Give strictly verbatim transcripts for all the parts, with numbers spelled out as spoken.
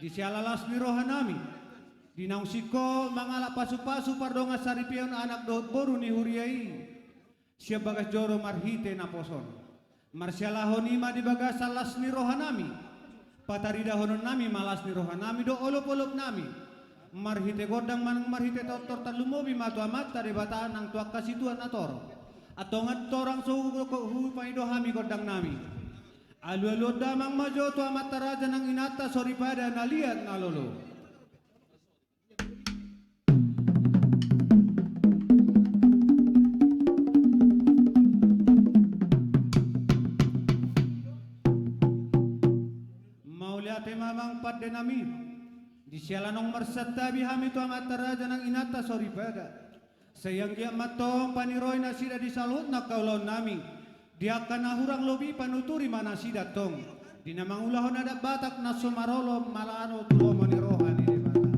Di siala las ni rohanami, di naung singkop mangalap pasupasu pardongan saripeon anak dohot boru ni huria i, sian bagas joro marhite naposo on. Marsialahon i ma di bagasan las ni rohanami, pataridahononnami ma las ni rohanami dohot olopolopnami, marhite gondang manang marhite tortor, tarlumobi ma tu Amanta Debata nang tu angka situan na torop. Antong torang so hu-, hu-, hupangido hami gondangnami. Alualuhon damang ma jo tu amanta raja nang inanta soripada na liat na lolo. Mauliate ma amang pandenami. Di siala naung marsantabi hami tu amanta raja nang inanta soripada, sai anggiat ma antong paniroi nasida di saluhutna angka ulaonnami. Di angka na hurang lobi panuturi ma nasida antong di na mangulahon adat Batak na so maralo maralo tu lomo ni roha ni Debata.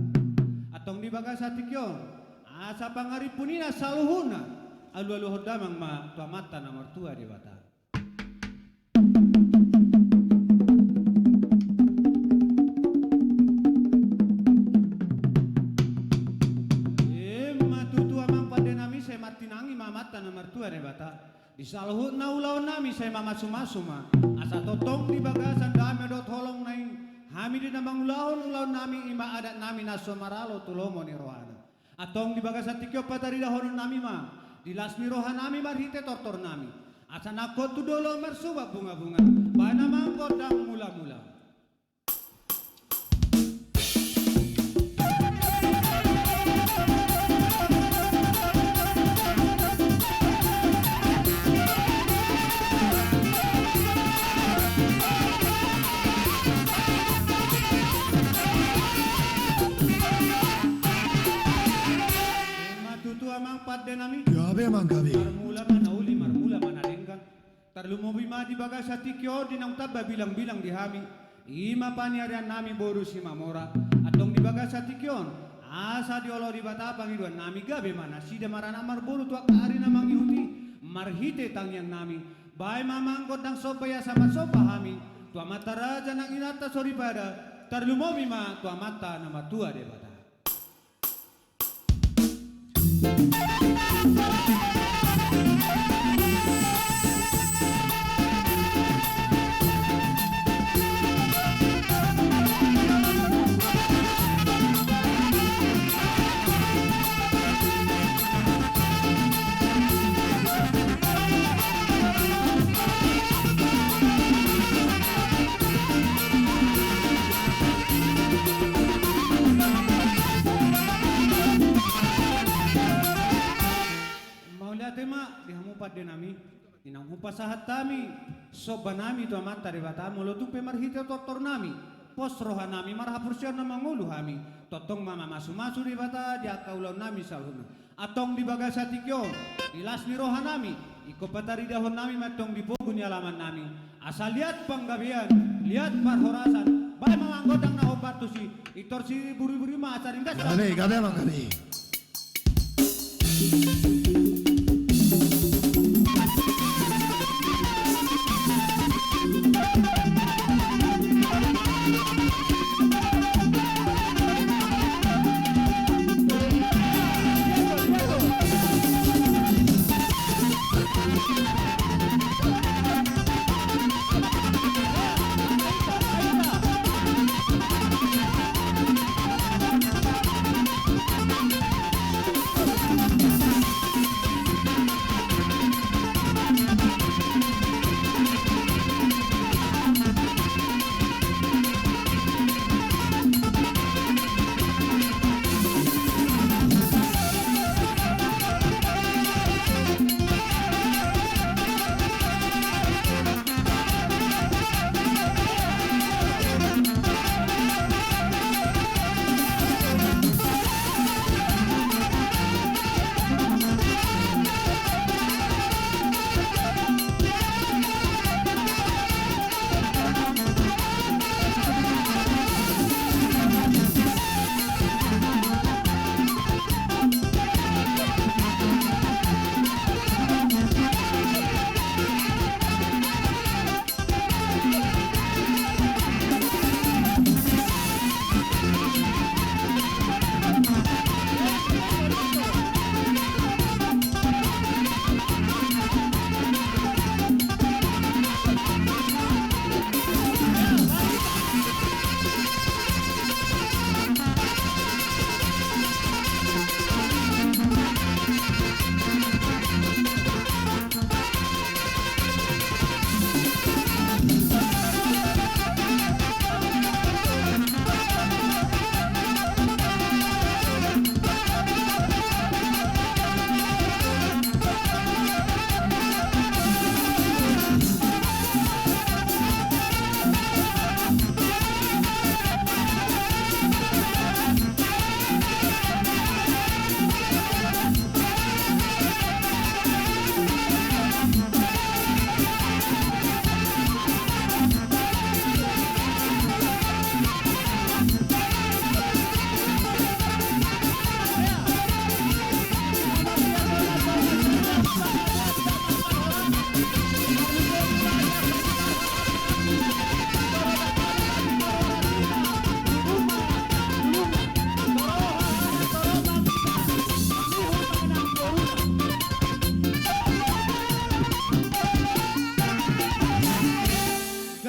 Antong di bagasan tingki on, asa pangarimpun i na saluhutna, alualuhon damang ma tu Amanta na martua Debata. Emma tutu amang pandenami, sai martinangi ma Amanta na martua Debata. Di saluhutna ulaonnami sai mamasumasu ma, asa tongtong di bagasan dame dohot holong na i, hami di na mangulahon ulaonnami, i ma adatnami na so maralo tu lomo ni rohana. Antong di bagasan tingki on pataridahononnami ma di las ni rohanami marhite tortornami, asa nangkok tu dolok marsubat bungabunga, baen amang gondang mulamula. Emma tutu amang pandenami. Gabe amang, gabe. Marmula ma na uli, marmula ma na denggan. Tarlumobi ma di bagasan tingki on di naung tamba bilangbilang di hami, i ma paniariannami boru Simamora. Antong di bagasan tingki on, asa di olo Debata pangidoannami, gabe ma nasida maranak marboru tu angka ari na mangihut i, marhite tangiangnami. Baen ma amang gondang somba i asa marsomba hami tu amanta raja nang inanta soripada, tarlumobi ma tu Amanta na martua Debata. Mauliate ma di hamu pandenami, di naung hupasahat hami sombanami tu Amanta Debata, molo tung pe marhite tortornami, pos rohanami, marhaporseaon na mangolu hami, tongtong ma mamasumasu Debata di angka ulaonnami saluhutna. Antong di bagasan tingki on, di las ni rohanami, ingkon pataridahonnami ma antong di pogu ni alamannami, asa liat panggabean, liat parhorasan, baen ma amang gondang na hombar tusi, i tor siburiburi ma asa ringgas. Gabe, gabe amang, gabe.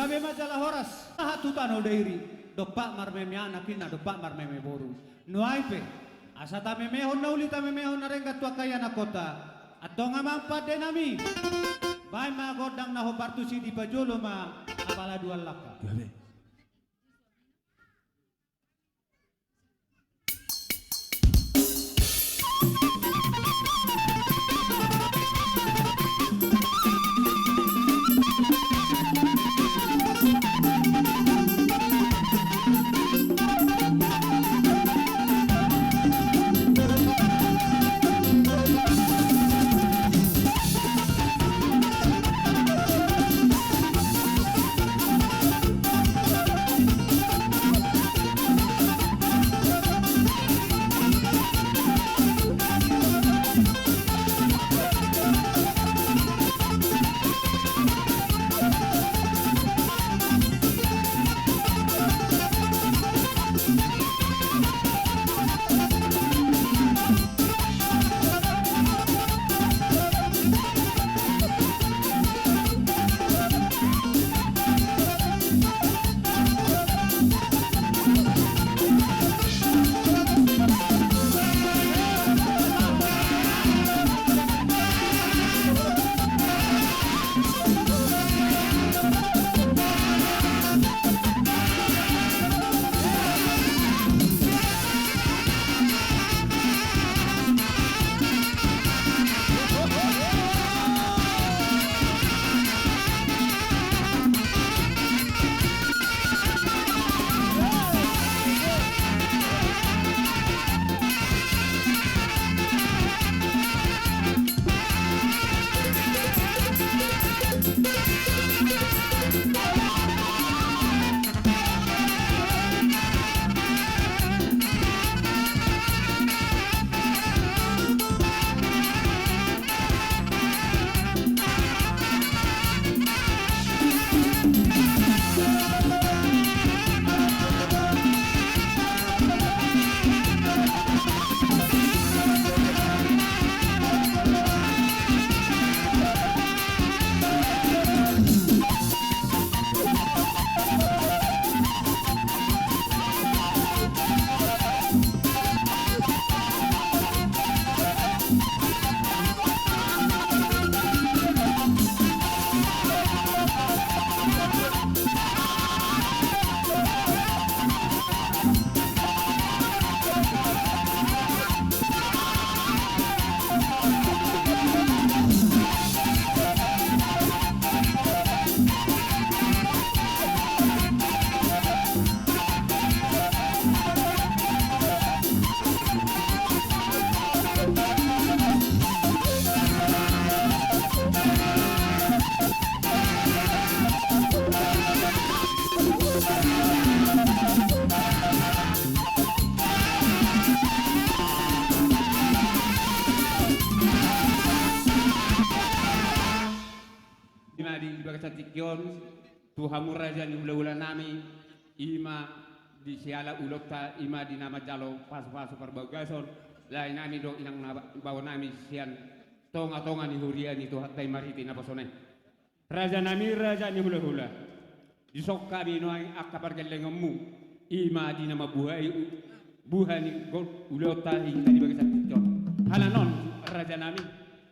Gabe ma jala horas, sahat tu tano Dairi, dompak marmeme anak ninna, dompak marmeme boru. Nuaeng pe, asa tamemehon na uli, tamemehon na denggan tu angka ianakhonta, antong amang pande nami, baen ma gondang na hombar tusi, dipajolo ma apala dua langka. Gabe. Ima di, di bagasan tingki on, tu hamu raja ni hulahula nami, ima di siala ulaonta, ima di na manjalo pasupasu parbagason, lae nami dohot inang na ba-, bao nami sian tongatonga ni huria ni Tuhanta i marhite naposona i. Raja nami, raja ni hulahula, dison hami nuaeng angka pargellengonmu, ima di na mambuhai u-, buha ni go-, ulaonta i di bagasan tingki on. Alana on, raja nami,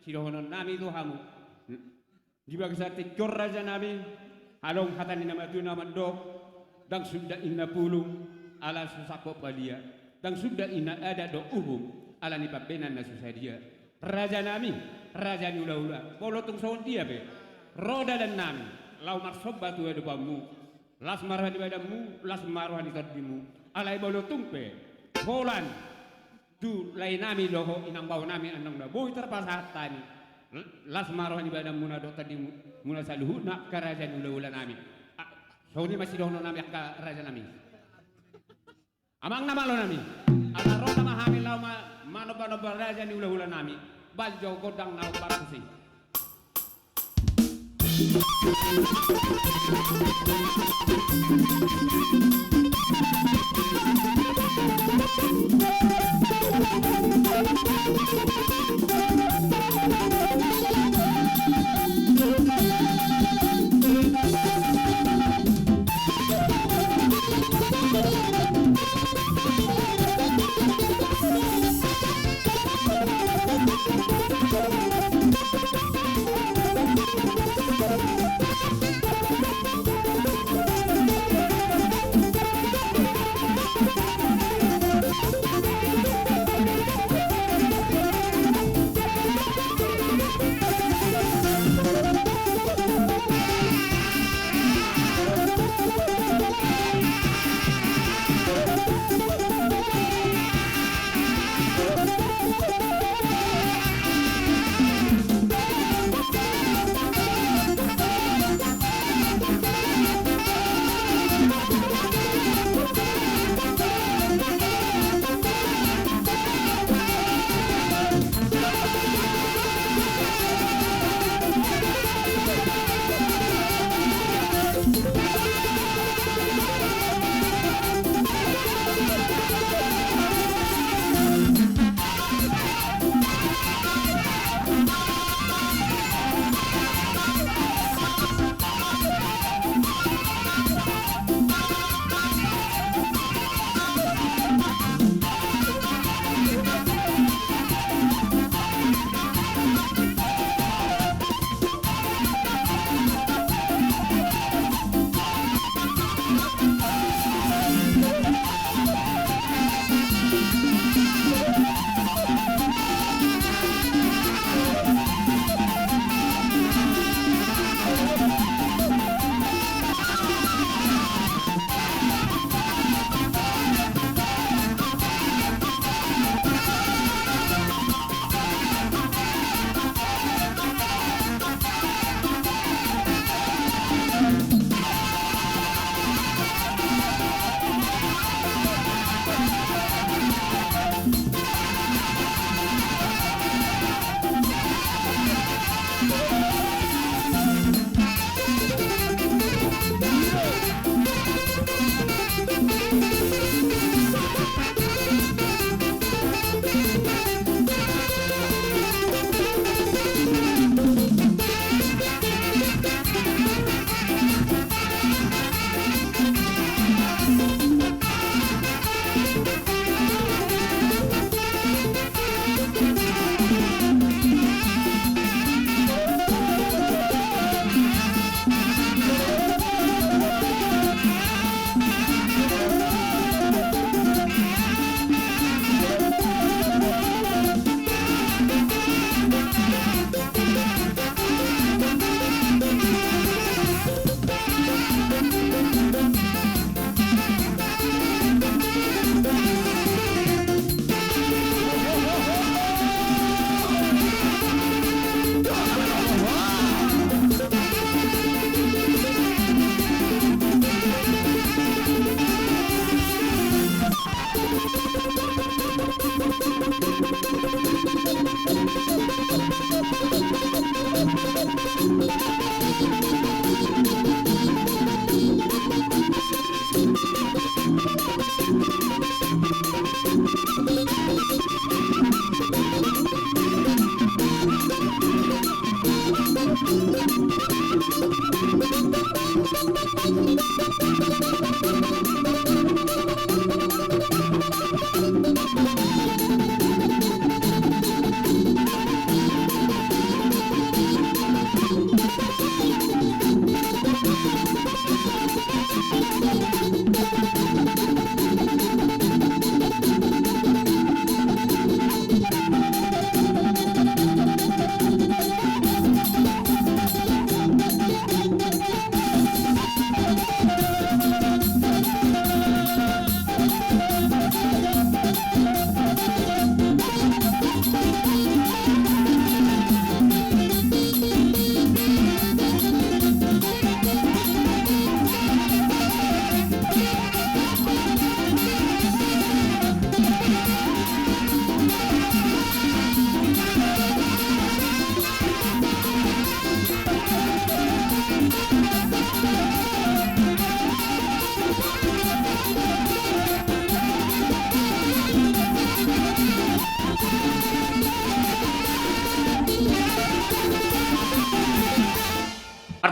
sidohonon nami tu hamu. Di bagasan tingki on, raja nami, adong hata ni na matua na mandok, ndang sundat inna pulung, ala so sangkot balia, ndang sundat inna adat dohot uhum, ala ni pambahenan na so sadia. Raja nami, raja ni hulahula, molo tung songon dia pe ro dalan nami laho marsomba tu adopanmu, las ma roha ni badanmu, las ma roha ni tondimu. Alai molo tung pe holan tu lae nami dohot inang bao nami annon na boi tarpasahat hami, las ma roha ni badanmuna dohot tondimuna saluhutna angka raja ni hulahula nami. A, songon i ma sidohonon nami angka raja nami. Amang na malo nami, ala ro ma hami laho ma-, manombanomba raja ni hulahula nami, baen jo gondang na hombar tusi.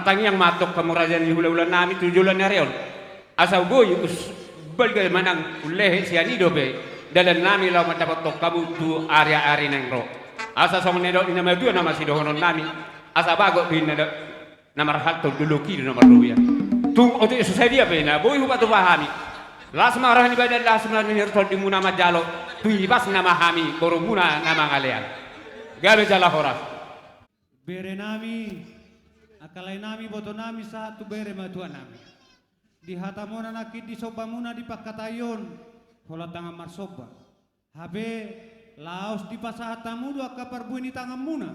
Tangiang ma antong hamu raja ni hula-hula nami tu joloan ni ari on. Asa boi usbalga manang ullehe sian i dope dalan nami laho mandapothon hamu tu ari-ari naeng ro. Asa songon na nidok ni na matua nama sidohonon nami, asa bagot do inna da-, na marhalto, dolok i do na marrobean. Tung otik so sadia pe na boi hupatupa hami, las ma roha ni badan, las ma roha ni tondim muna manjalo, tu ibas nama hami borumuna na mangalean. Gabe jala horas. Bere nami, angka lae nami, boto nami, sahat tu bere matua nami. Di hatamuna nangkin, di sombamuna di pangkataion, holan tangan marsomba. Hape laos dipasahat hamu do angka parbue ni tanganmuna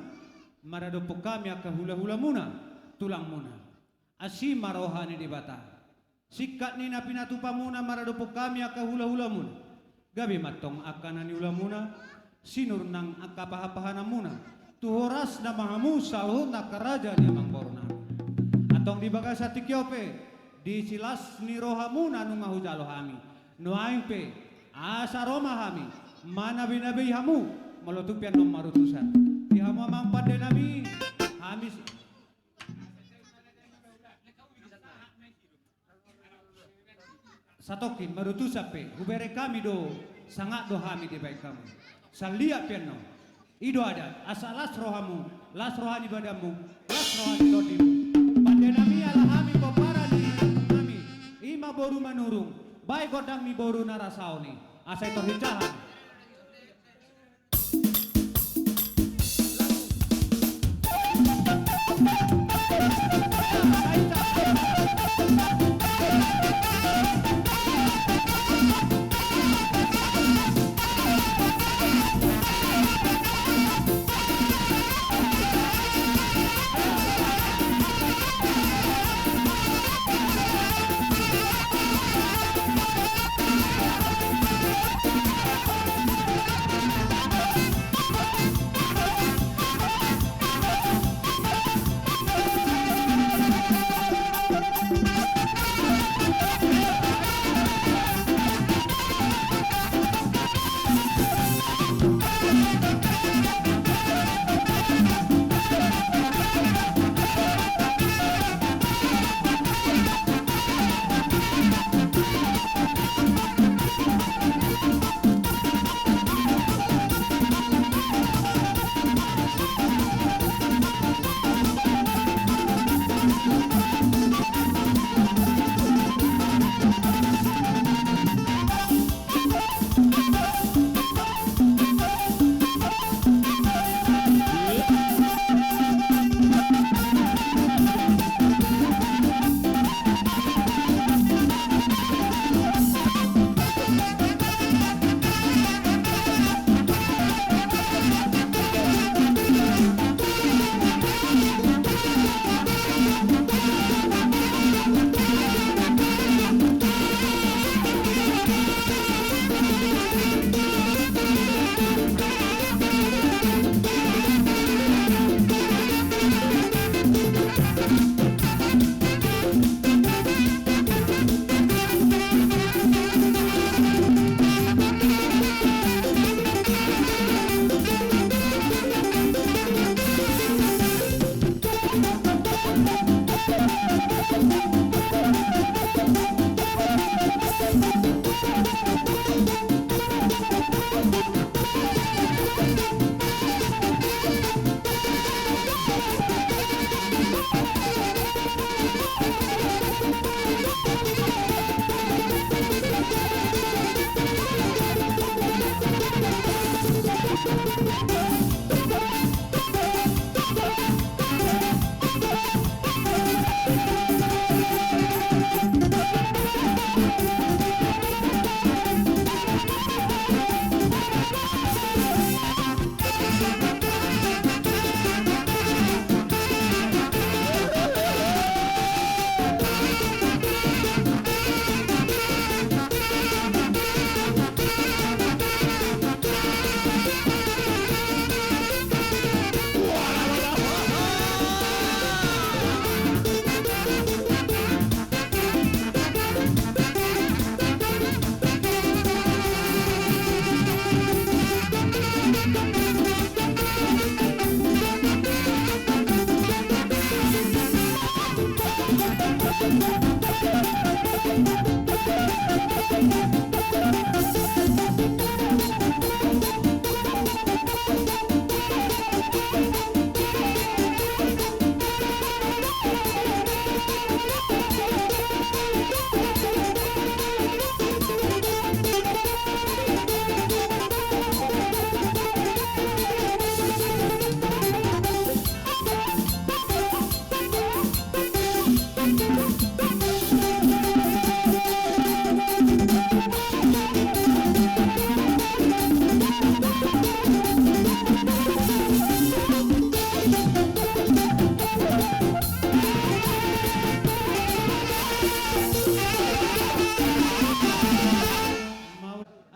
maradophon hami angka hula-hulamuna, tulangmuna. Asi ma roha ni Debata. Singkat ni na pinatupamuna maradophon hami angka hula-hulamuna, gabe ma antong angka na niulamuna, sinur nang angka pahan-pahananmuna, tu horasna ma hamu saluhutna angka raja ni amangboru nami. Antong di bagasan tingki on pe, di silas ni rohamuna nunga hujalo hami. Nuaeng pe, asa ro ma hami manabe-nabei hamu, molo tung pe annon marutusan. Di hamu amang pande nami, hami s-, satongkin marutusan pe, hubereng hami do, sangap do hami dibahen hamu. Saliat pe annon. I do adat, asa las rohamu, las roha ni badanmu, las roha ni tondimu. Pande nami, ala hami pomparan ni nami, i ma boru Manurung, bahen gondang ni boru na ra saon i, asa i torhinsa hami.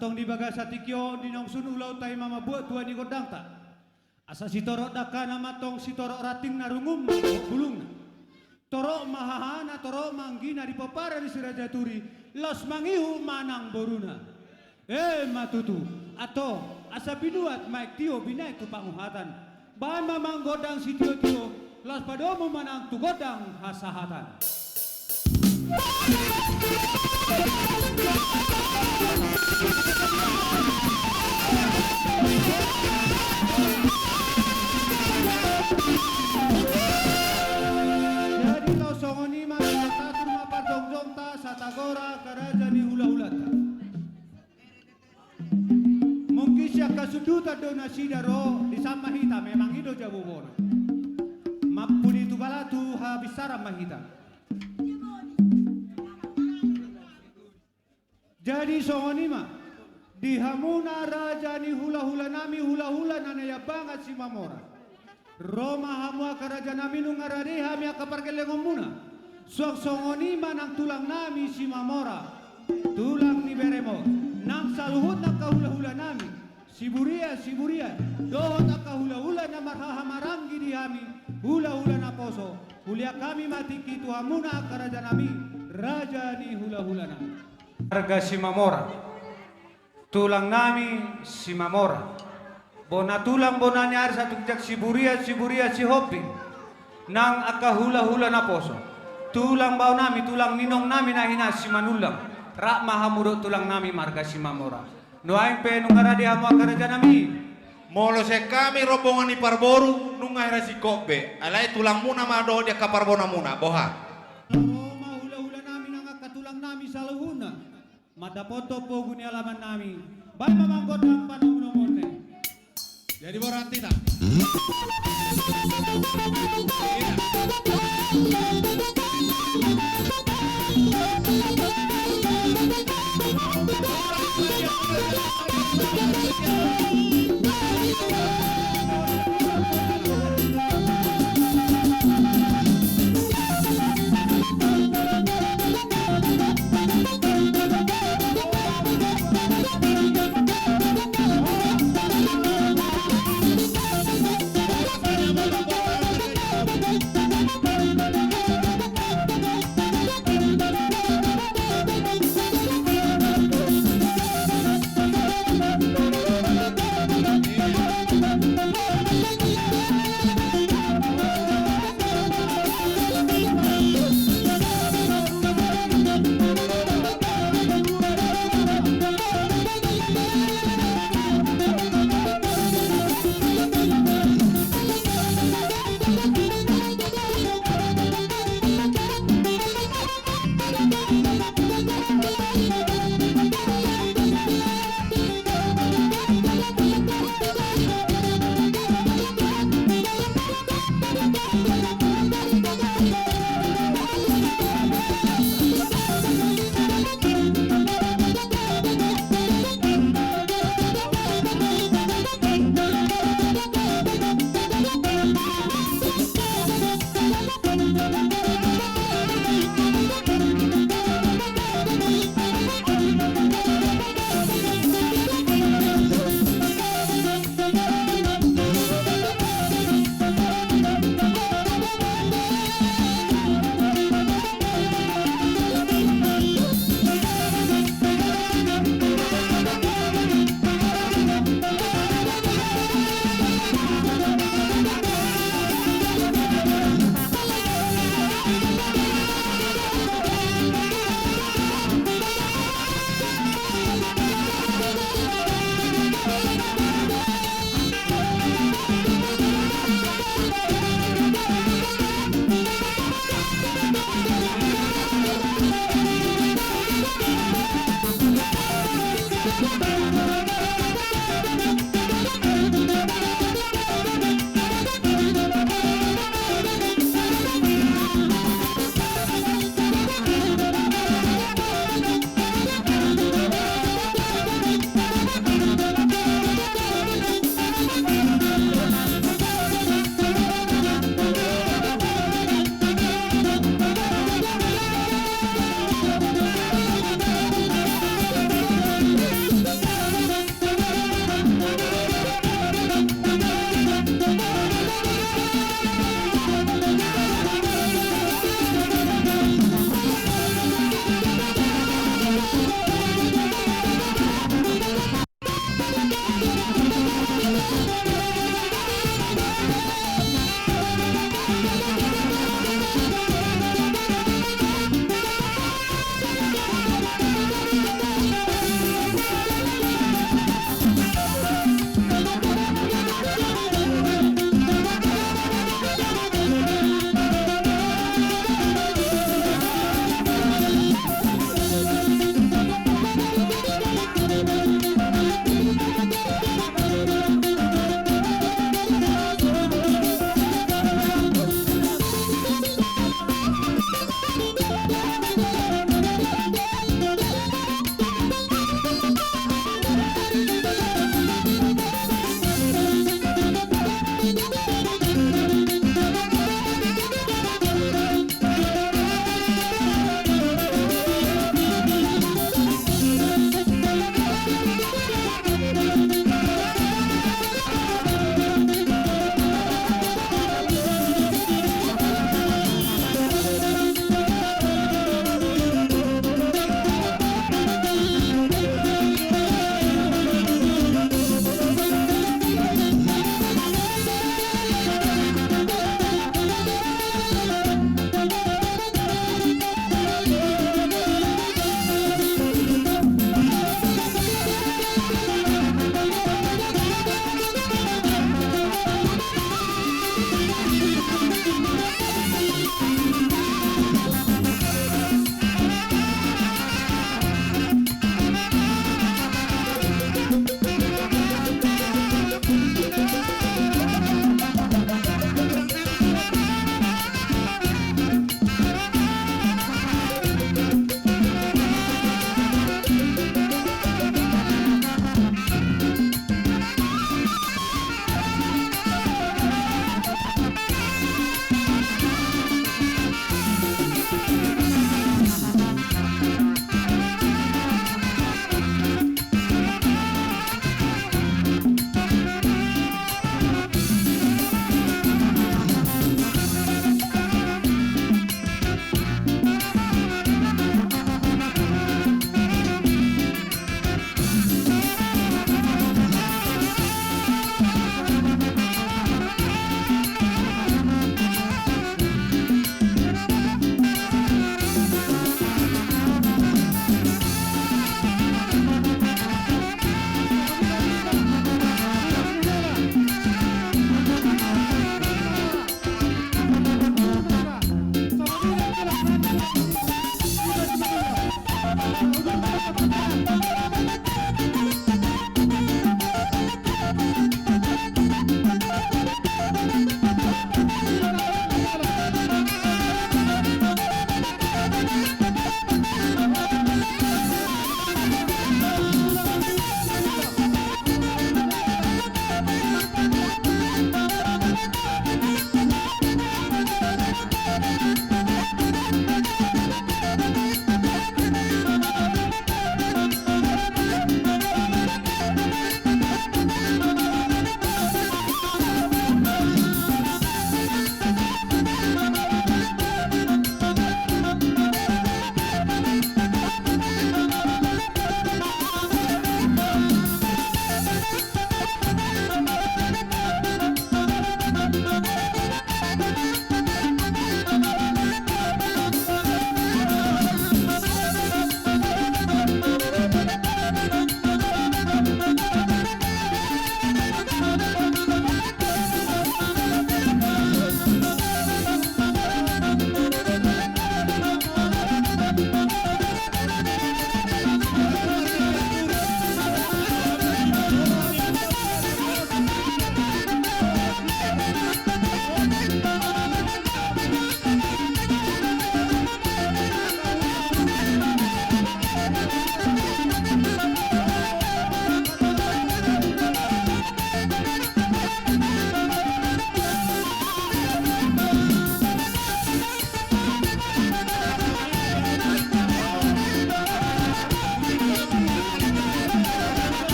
Tong di bagasan tingki on, di naung sun ulaonta i ma mambuat tua ni gondangta. Asa sitorop dangkana ma tong, sitorop rantingna, rungum ma dohot bulungna. Torop ma hahana, torop ma anggina di pomparan ni Si Raja Turi, laos mangihut ma nang boruna. Emma tutu, antong, asa binuat ma aek tio binahen tu panguhatan. Bahen ma amang gondang sitiotio, laos padomu ma nang tu gondang hasahatan. Jadi laos songon i ma, tatur ma parjongjongta, Satagor angka raja ni hulahulanta. Mungkin sian hasundutan do nasida ro, disan ma hita, memang i do jabu bona. Mampuli tu bala tu habinsaran ma hita. Jadi songon i ma, di hamuna raja ni hulahulanami, hulahula na niambangan Simamora. Ro ma hamu angka rajanami, nunga rade hami angka pargellengonmuna. Suang songon i ma nang tulangnami Simamora, tulang ni beremo, nang saluhutna angka hulahulanami, Siburian, Siburian, dohot angka hulahula na marhahamaranggi di hami, hulahula naposo, hulean hami ma tingki tu hamuna angka rajanami, raja ni hulahulanami. Marga Simamora. Tulangnami Simamora. Bona tulang, bona ni ari, satukjak Siburian, Siburian Sihombing. Nang angka hulahula naposo. Tulang baonami, tulang ninongnami na hinahan Simanullang. Rap ma hamu dohot tulangnami marga Simamora. Nuaeng pe nunga rade hamu angka rajanami. Molo sian hami rombongan ni parboru, nunga hira singkop be. Alai tulangmuna ma dohot di angka parbonamuna, boha. Ro ma hulahulanami nang angka tulangnami saluhutna. Mandapothon pogu ni alamannami. Baen ma amang gondang panomunomuonna i. Jadi borat hita.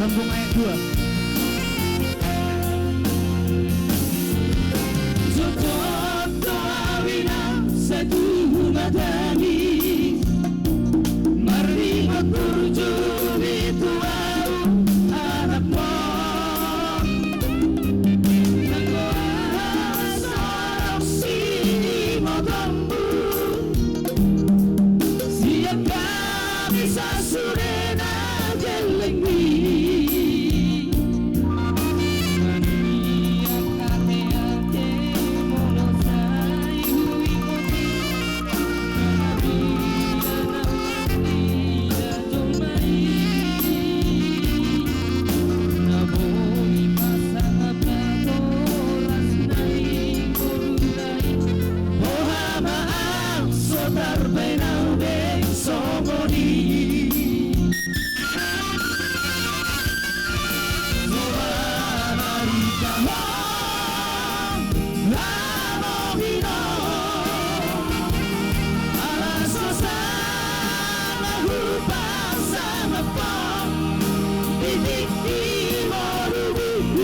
Sambung ayat dua. Jotjot do au inang, sai tu humatami, marningot burju i tu au anakmu. Nanggo aha sorok sinibotommu, sian hami sasudena gellengmi. Boha ma ahu so tarbaen au be songon i. Jolo marita ho, lamong inong, ala so sala hupasangap ho, di tingki ngolu i.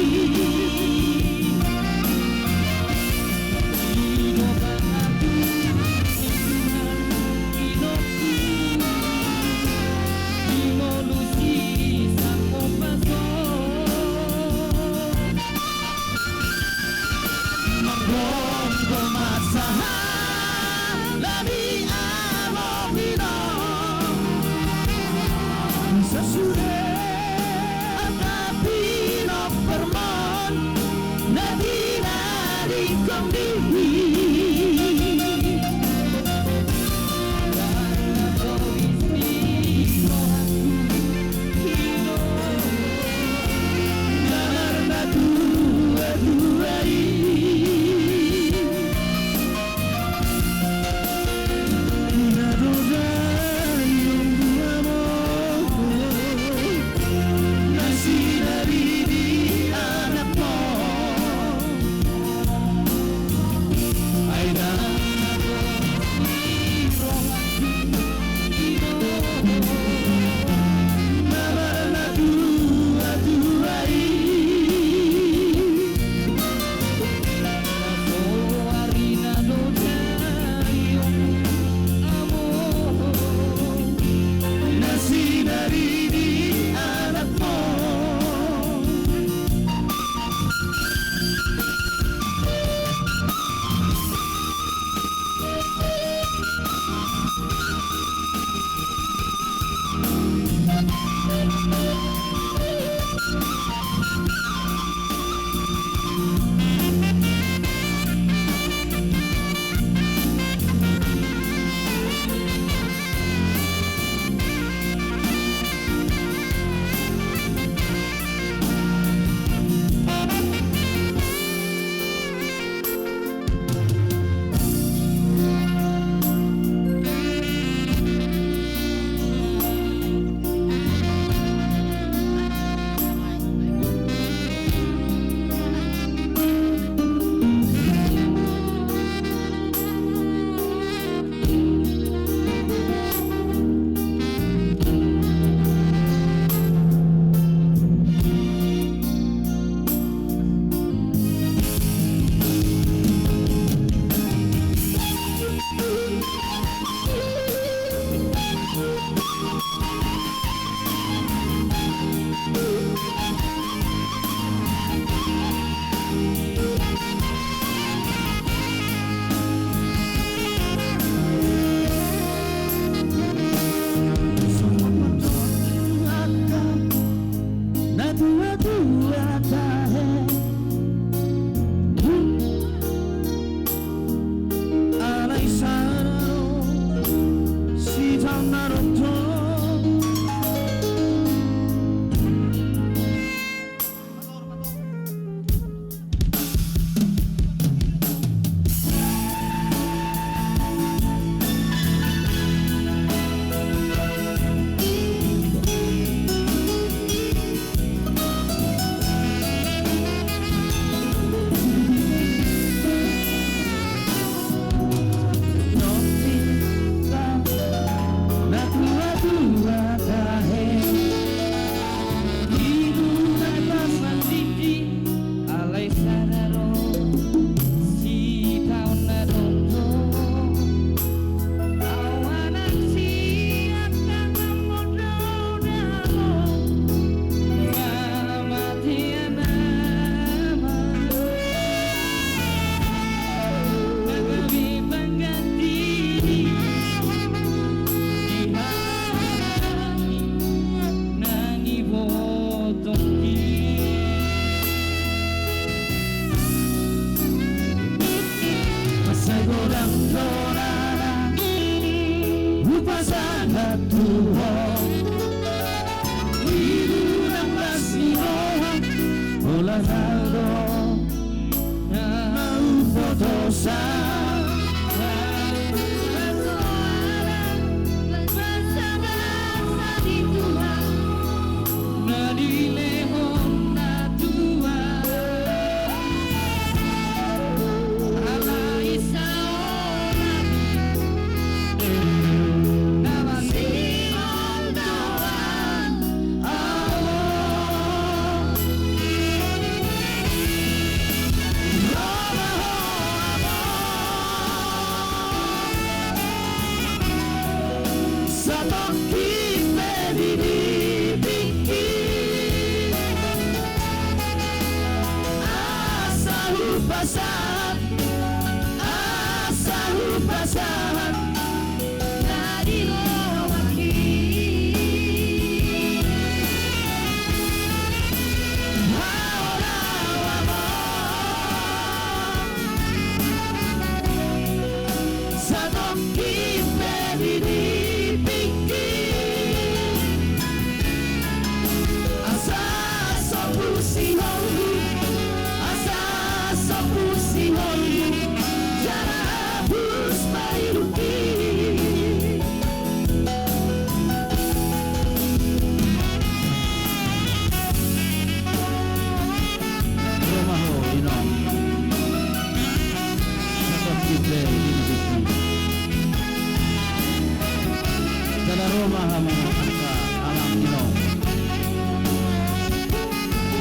Aha ma angka alang inong.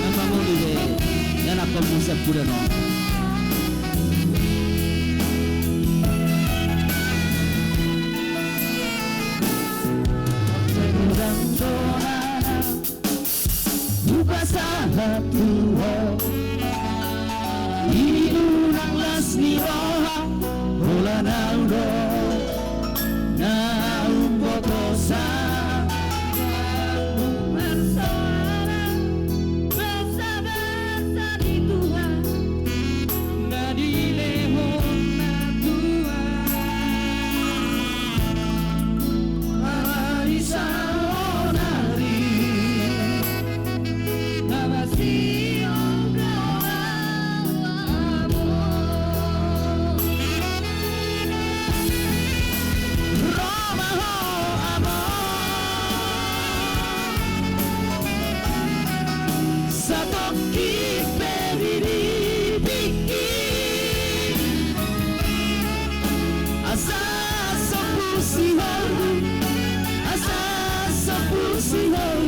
Nang mangolu be, ianakhonmu sian pudana on. Godang do na hupasahat tu ho, i do nang las ni roha, holan ahu do na umboto sa. Marsoara basabasa ni Tuhan, na dilehon na Tuhan. Ala ni saonari, na masihol do ahu, amang. Ro ma ho, amang. Satongkin pe di dipingki. Asa sombu sihol, asa sombu sihol,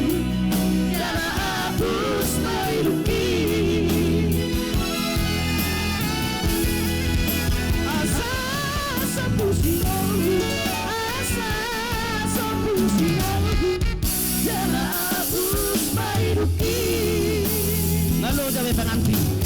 jala apus ma idungki. Asa sombu sihol, asa sombu sihol, jala apus ma idungki. Malo jabe pangantin.